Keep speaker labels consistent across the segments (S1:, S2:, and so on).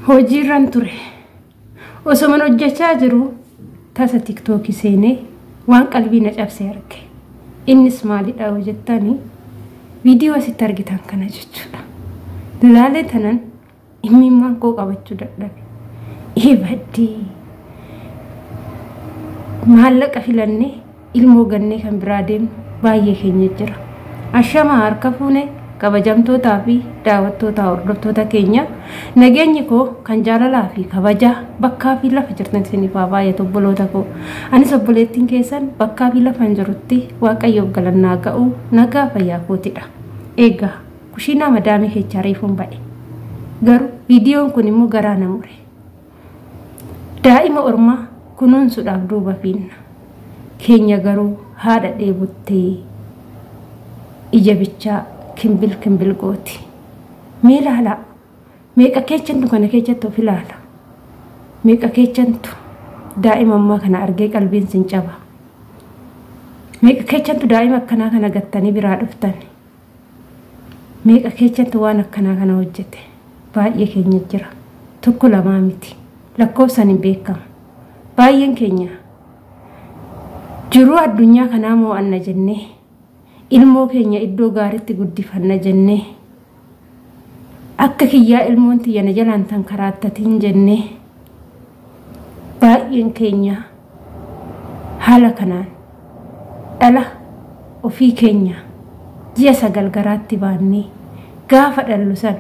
S1: Hojiirran ture. Osoo man hojjechaa jiru tasa TikTokii seenee waan qalbii na cabse arge. Innis maalidha yoo jettanii, viidiyoo asitti argitan kana jechuudha. Laalee tanan imimmaan koo qabachuu dadhabe. Baddii maallaqa filannee ilmoo gannee kan biraa deemnu baay'ee keenya jira. Ashama, harka fuune, kabajamtootaa fi daawwattoota, hordoftoota keenya, nageenyi koo kan jaalalaa fi kabajaa bakkaa fi lafa jirtan isiniif haa baay'atu, obboloota koo. Anis obboleettiin keessan bakkaa fi lafa hin jirutti Waaqayyoof galannaa ga'u, nagaa fayyaa kootidha. Egaa kushiinaa madaamii keessa reefuun ba'e. Garuu viidiyoon kun immoo garaa na mure. Daa'ima ormaa kunuunsuudhaaf duuba fiinna. Keenya garuu haadha dheebuttee ija bichaa kimbil kimbil gooti. Mee ilaalaa, meeqa keechantu kana keessatti of ilaala? Meeqa keechantu daa'ima ammaa kana argee qalbiin sin caba? Meeqa keechantu daa'ima akkanaa kana gattanii biraa dhuftan? Meeqa keechantu waan akkanaa kana hojjete? Baay'ee keenya jira. Tokko lamaa miti. Lakkoofsaan hin beekamu. Baay'een keenya jiruu addunyaa kanaa mo'anna jennee, ilmoo keenya iddoo gaariitti guddifanna jennee, akka kiyyaa ilmoon tiyya na jalaan tan karaattatiin jennee, baay'een keenya haala kanaan dhala ofii keenya ji'a 9 garaatti baannee, gaafa dhallu san,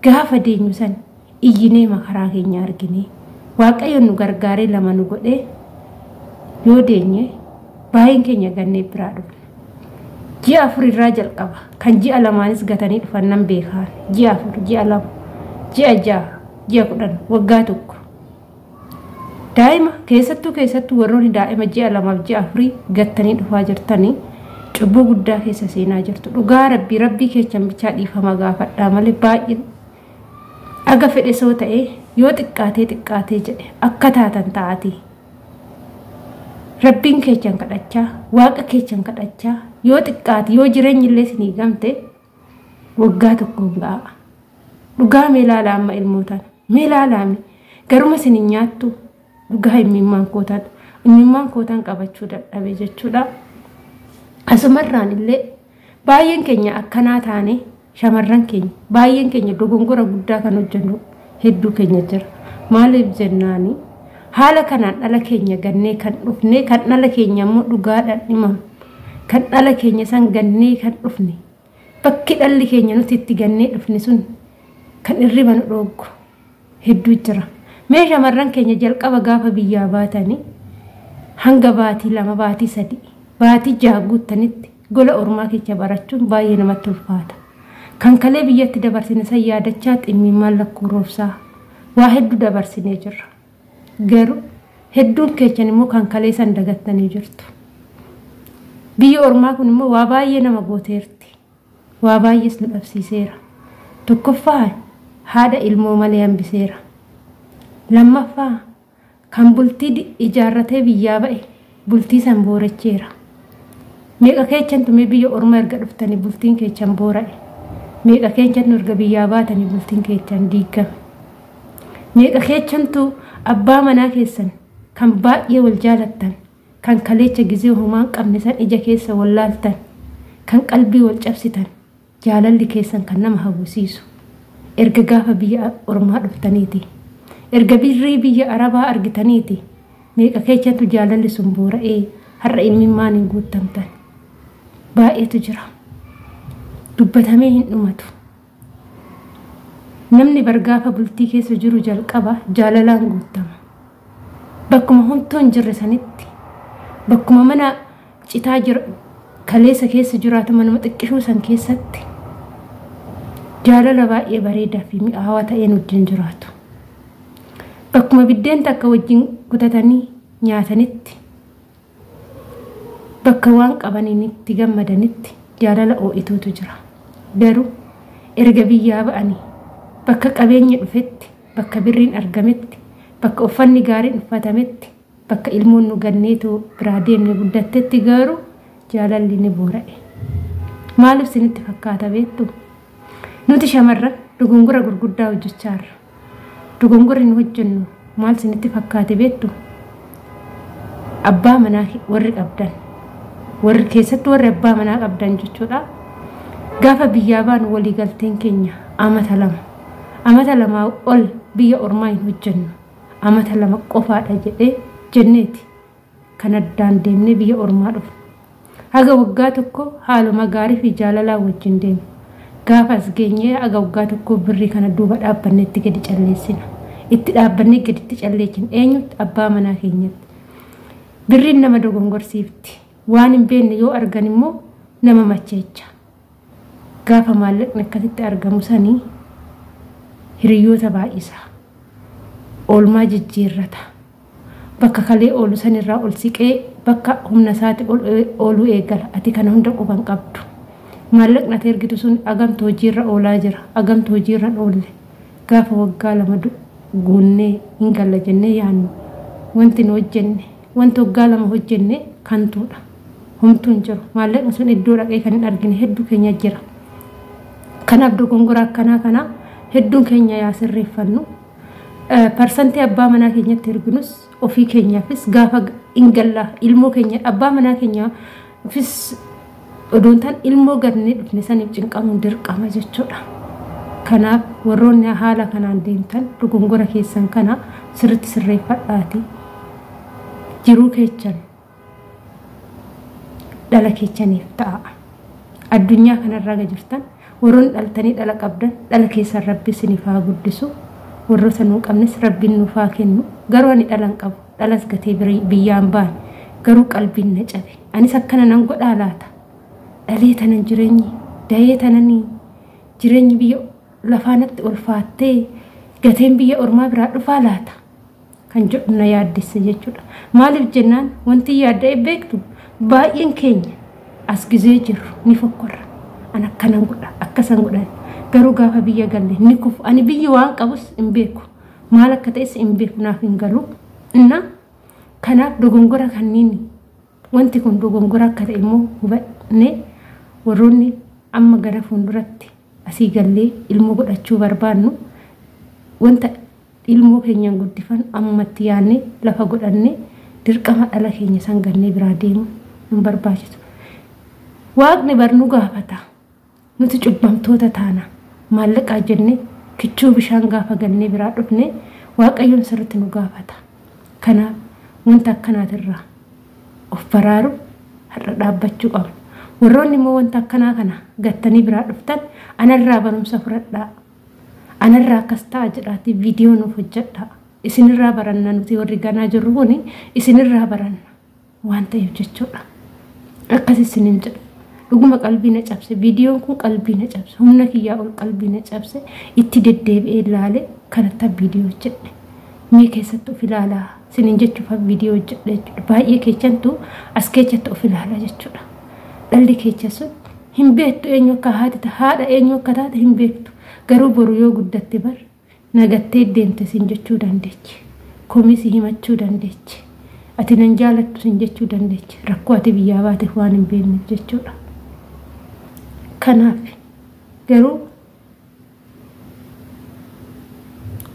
S1: gaafa deenyu san iyyinee makaraa keenya arginee, Waaqayyo nu gargaaree lama nu godhee yoo deenye, baay'een keenya gannee biraa dhufna. Ji'a 4 irraa jalqaba. Kan ji'a lamaanis gatanii dhufan nan beekaan. Ji'a 4, ji'a 2, ji'a 6, ji'a 10, waggaa 1. Daa'ima keessattuu warroonni daa'ima ji'a 2f ji'a 4 gattanii dhufaa jirtanii cubbuu guddaa keessa seenaa jirtu. Dhugaa Rabbii, Rabbii keessan bichaa dhiifama gaafadhaa malee, baay'een aga fedhe soo ta'ee, yoo xiqqaatee xiqqaatee jedhe akka taatan ta'atii. Rabbiin keessan kadhachaa, Waaqa keessan kadhachaa, yoo xiqqaate, yoo jireenyi illee isinii gamte, waggaa 1n ga'a. Dhugaa mee ilaalaa amma ilmootaan. Mee ilaalaami, garuma isin hin nyaattu. Dhugaa imimmaan kootaan qabachuu dadhabe jechuudha. Asumarraan illee baay'een keenya akkanaa taane, shamarran keenya baay'een keenya dogongora guddaa kan hojjennu hedduu keenya jira. Maaliif jennaani, haala kanaan dhala keenya gannee kan dhufne, kan dhala keenya immoo dhugaadhaan himamu, kan dhala keenya san gannee kan dhufne, bakki dhalli keenya nuti itti gannee dhufne sun kan irriba nu dhooggu hedduu jira. Mee shamarran keenya jalqaba gaafa biyyaa baatanii hanga baatii 2, baatii 3, baatii 6 guuttanitti gola ormaa keessa barachuun baay'ee namatti ulfaata. Kan kalee biyyatti dabarsine san yaadachaa, ximmiimmaan lakkuu roobsaa waa hedduu dabarsinee jirra. Garuu hedduun keessan immoo kan kalee san dagattanii jirtu. Biyyi ormaa kun immoo waa baay'ee nama gooteerti. Waa baay'ees nu dhabsiiseera. Tokkoffaa, haadha ilmoo malee hambiseera. Lammaffaa, kan bultii ijaarratee biyyaa ba'e bultii san booracheera. Meeqa keechantu mee biyya ormaa erga dhuftanii bultiin keechan boora'e? Meeqa keechantu erga biyyaa baatanii bultiin keechan diigame? Meeqa keechantu abbaa manaa keessan kan baay'ee wal jaalattan, kan kaleecha gizee homaa hin qabne san ija keessa wallaaltan, kan qalbii wal cabsitan, jaalalli keessan kan nama hawwisiisu, erga gaafa biyya ormaa dhuftaniiti, erga birrii biyya arabaa argitaniiti, meeqa keechantu jaalalli sun boora'ee har'a imimmaan hin guuttamtan? Baay'eetu jira, dubbatamee hin dhumatu. Namni bargaafa bultii keessa jiru jalqaba jaalalaan guuttama. Bakkuma homtuu hin jirre sanitti, bakkuma mana citaa jira kaleessa keessa jiraatu, manuma xiqqishuu san keessatti jaalala baay'ee bareedaa fi mi'aawaa ta'een wajjin jiraatu. Bakkuma biddeen takka wajjin kutatanii nyaatanitti, bakka waan qabaniin itti gammadanitti jaalala oo'ituutu jira. Garuu erga biyyaa ba'anii bakka qabeenyi dhufetti, bakka birriin argametti, bakka uffanni gaariin uffatametti, bakka ilmoon nu ganneetu biraa deemne guddattetti garuu jaalalli ni boora'e. Maaliif isinitti fakkaata beektu? Nuti shamarran dogongora gurguddaa hojjechaa jirra. Dogongorri nu hojjennu maal isinitti fakkaate beektu? Abbaa manaa warri qabdan, warri keessatti warri abbaa manaa qabdan jechuudha. Gaafa biyyaa baanu walii galteen keenya amata 2. Amata 2 ol biyya ormaa hin hojjennu. Amata 2 qofaadha jedhee jenneeti. Kan addaan deemnee biyya ormaa dhufne. Haga waggaa 1 haaluma gaarii fi jaalalaa wajjin deemna. Gaafa as geenyee haga waggaa 1 birrii kana duuba dhaabbannee itti gadi calleessina. Itti dhaabbannee gaditti calleessina. Eenyutti? Abbaa manaa keenyatti. Birriin nama dogongorsiifti. Waan hin beekne yoo argan immoo nama macheecha. Gaafa maallaqni akkasitti argamu sanii hiriyoota baay'isa. Oolmaa jijjiirrata. Bakka kalee oolu sanirraa ol siqee bakka humna isaati ol ooluu eegala. Ati kana hunda quban qabdu. Maallaqni ati ergitu sun agamtu hojiirra oolaa jira. Agamtu hojiirra hin oolle. Gaafa waggaa 2 guunnee hin galla jennee yaannu. Wanti nu hojjenne, wanti waggaa 2 hojjenne kantuudha. Homtuu hin jiru. Maallaqni sun iddoo dhaqee kan hin argine hedduu keenya jira. Kanaaf dogongora akkanaa kana hedduun keenya yaa sirreeffannu. Parsantii abbaa manaa keenyatti erginus ofii keenyaafis gaafa hin galla ilmoo keenya abbaa manaa keenyaafis odoon tan ilmoo gannee dhufne saniif cinqamuun dirqama jechuudha. Kanaaf warroonni haala kanaan deemtan dogongora keessan kana sirriitti sirreeffadhaati. Jiruu keessan dhala keessaniif ta'a. Addunyaa kanarra jirtan warroonni dhaltanii dhala qabdan dhala keessan Rabbi isiniif haa guddisu. Warroota nuu qabnes Rabbiin nuuf haa kennu. Garuu ani dhala hin qabu. Dhalas gatee biyyaan baane. Garuu qalbiin na cabe. Anis akkana nan godhaa laata? Dhalee tanan jireenyi, dayee tananii jireenyi biyya lafaanatti ulfaattee gateen biyya ormaa biraa dhufaa laata? Kan jedhu na yaaddessa jechuudha. Maaliif jennaan wanti yaadda'e beektu baay'een keenya as gizee jirru ni fokkorra. An akkanan godha, akkasan godhan. Garuu gaafa biyya galle ni kufu. Ani biyyi waan qabus hin beeku. Maal akka ta'es hin beeku, naaf hin galu. Inna kanaaf dogongora kanniin wanti kun dogongora akka ta'e immoo hubannee warroonni amma gara fuulduratti asii gallee ilmoo godhachuu barbaannu wanta ilmoo keenyaan guddifan ammatti yaannee lafa godhannee dirqama dhala keenya san gannee biraa deemu hin barbaachisu. Waaqni barnu gaafata. Nuti cubbamtoota taana. Maallaqaa jennee kichuu bishaan gaafa gannee biraa dhufne Waaqayyoon sirriitti nu gaafata. Kanaaf wanta akkanaatirraa of baraaruuf har'a dhaabbachuu qabna. Warroonni immoo wanta akkanaa kana gattanii biraa dhuftan anarraa barumsa fudhadhaa. Anarraa akkas ta'a jedhaatii viidiyoo nuuf hojjedhaa. Isinirraa baranna nuti warri ganaa jirru kuni isinirraa baranna waan ta'eef jechuudha. Akkas isiniin jedha. Dhuguma qalbii na cabse. Viidiyoon kun qalbii na cabse. Humna kiyyaa ol qalbii na cabse. Itti deddeebi'ee ilaale kanatti viidiyoo hojjedhe. Mee keessatti of ilaalaa isiniin jechuuf viidiyoo hojjedhe jechuudha. Baay'ee keessantu as keessatti of ilaalaa jechuudha. Dhalli keessa sun hin beektu eenyu akka haati haadha eenyu akka taate hin beektu. Garuu boru yoo guddatte bar nagattee deemte sin jechuu dandeechi. Komii himachuu dandeechi. Ati nan jaalattu sin jechuu dandeechi. Rakkoo ati biyyaa baateef waan hin beekneef jechuudha. Kanaaf garuu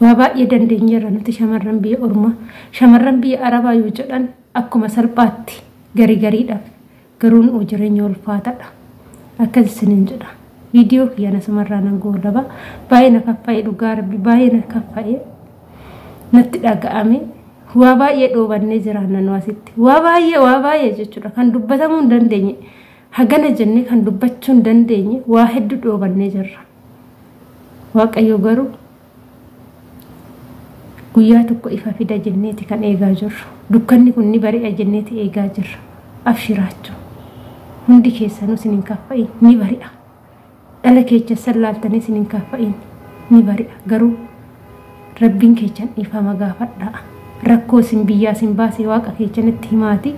S1: waa baay'ee dandeenyeerra nuti shamarran biyya ormaa. Shamarran biyya arabaa yoo jedhan akkuma salphaatti garii gariidhaaf garuu nu jireenya ulfaataadha. Akkas isiniin jedha. Viidiyoo kiyya asumarraa nan goolaba. Baay'ee na kaffa'e dhugaa Rabbi baay'ee na kaffa'e natti dhaga'ame. Waa baay'ee dhoobannee jiraanna nu asitti. Waa baay'ee jechuudha kan dubbatamuu hin dandeenye. Hagana jennee kan dubbachuu hin dandeenye waa hedduu dhoobannee jirra. Waaqayyo garuu guyyaa tokko ifa fida jenneeti kan eegaa jirru. Dukkanni kun ni bari'a jenneeti eegaa jirra. Abshiraachuu. Hundi keessanuu isin hin kaffa'in ni bari'a. Dhala keessa sallaaltanii isin hin kaffa'in ni bari'a. Garuu Rabbiin keessan dhiifama gaafadhaa. Rakkoo isin biyyaa isin baasee waaqa keessanitti himaati.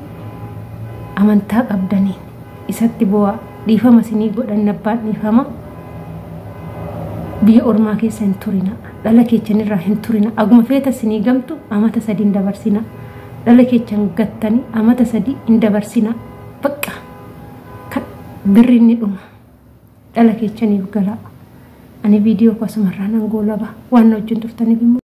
S1: Amantaa qabdaniin isatti bu'aa dhiifama isinii godhan abbaan dhiifama. Biyya ormaa keessa hin turina. Dhala keessanirraa hin turina. Aguma feeta isinii gamtu amata 3 hin dabarsina. Dhala keessan gattanii amata 3 hin dabarsina. Bakka kan birri inni dhuma. Dhala keessaniif galaa. Ani viidiyoo akkasumarraa nan goolaba. Waan na wajjin turtaniif immoo